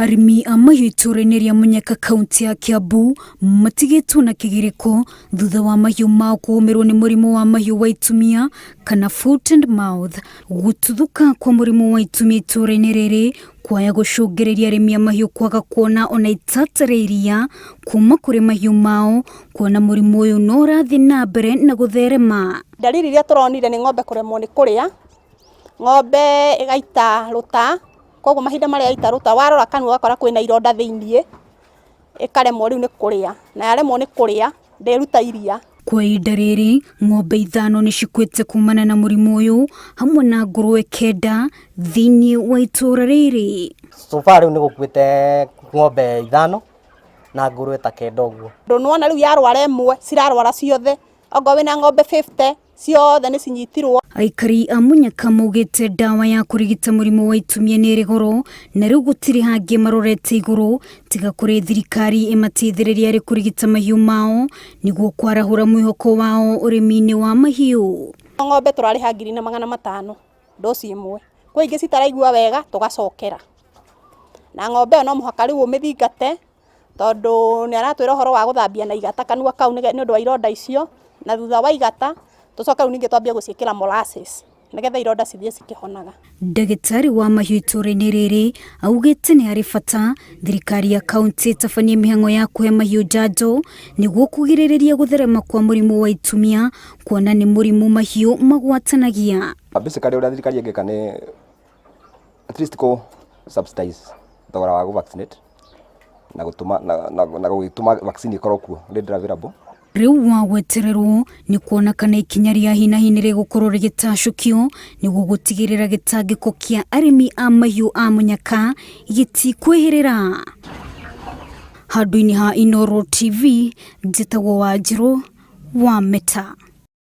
Arĩmi a mahiũ itũũra-inĩ rĩa Munyaka kaunti ya Kiambu matigĩtwo na kĩgirĩko thutha wa mahiũ mao kũgũmĩrwo nĩ mũrimũ wa mahiũ wa itumia kana foot and mouth. Gũtuthũka kwa mũrimũ wa itumia itũũra-inĩ rĩrĩ kwaya gũcũngĩrĩria arĩmi a mahiũ kwaga kuona ona itata rĩa iria kuma kũrĩ mahiũ mao kuona mũrimũ ũyũ no ũrathiĩ na mbere na gũtherema. Ndariri iria tũronire nĩ ng'ombe kũremwo nĩ kũrĩa, ng'ombe ĩgaita rũta, koguo mahinda marĩa yaita rũta warora kanua ũgakora kwĩna ironda thĩiniĩ, ĩkaremwo rĩu nĩ kũrĩa, na yaremwo nĩ kũrĩa ndĩruta iria. Kwa ihinda rĩrĩ ng'ombe ithano nĩ cikuĩte kumana na mũrimũ ũyũ hamwe na ngũrũwe kenda thĩinĩ wa itũũra rĩrĩ. So far rĩu nĩ gũkuĩte ng'ombe ithano na ngũrũwe ta kenda ũguo. Ndũ nĩwona rĩu yarwara ĩmwe cirarwara ciothe, okorwo wĩna ng'ombe 50 ciothe nĩ cinyitirwo. Aikari a Munyaka maugĩte ndawa ya kũrigita mũrimũ wa itumia nĩ ĩrĩ goro na rĩu gũtirĩ hangĩ marorete igũrũ tiga kũrĩ thirikari ĩmateithĩrĩrie harĩ kũrigita mahiũ mao nĩguo kwarahũra mwĩhoko wao ũrĩmi-inĩ wa mahiũ. Ng'ombe tũrarĩha 1500 ndoci ĩmwe, kwĩ ingĩ citaraigua wega tũgacokera. Na ng'ombe ĩyo no mũhaka rĩu ũmĩthingate tondũ nĩ aratwĩra ũhoro wa gũthambia na igata kanua kau nĩ ũndũ wa ironda icio, na thutha wa igata tũcoke rĩu ningĩ twambie gũciĩkĩra molasses nĩgetha ironda cithiĩ cikĩhonaga. Ndagĩtarĩ wa mahiũ itũũra-inĩ rĩrĩ augĩte nĩ harĩ bata thirikari ya kaunti ĩtabanie mĩhang'o ya kũhe mahiũ njanjo nĩguo kũgirĩrĩria gũtherema kwa mũrimũ wa itumia kuona nĩ mũrimũ mahiũ magwatanagia. Basically ũrĩa thirikari ĩngĩka nĩ at least kũ subsidize thogora wa gũ vaccinate na gũtũma na, na, na gũgĩtũma vaccine ĩkorwo kuo readily available. Rĩu wa gwetererwo nĩ kuona kana ikinya rĩa hi na hi nĩ rĩgũkorwo rĩgĩtacũkio nĩguo gũtigĩrĩra gĩtangĩko kĩa arĩmi a mahiũ a Munyaka gĩtikwĩhĩrĩra. Handũ-inĩ ha Inooro TV, njĩtagwo Wanjirũ wa Meta.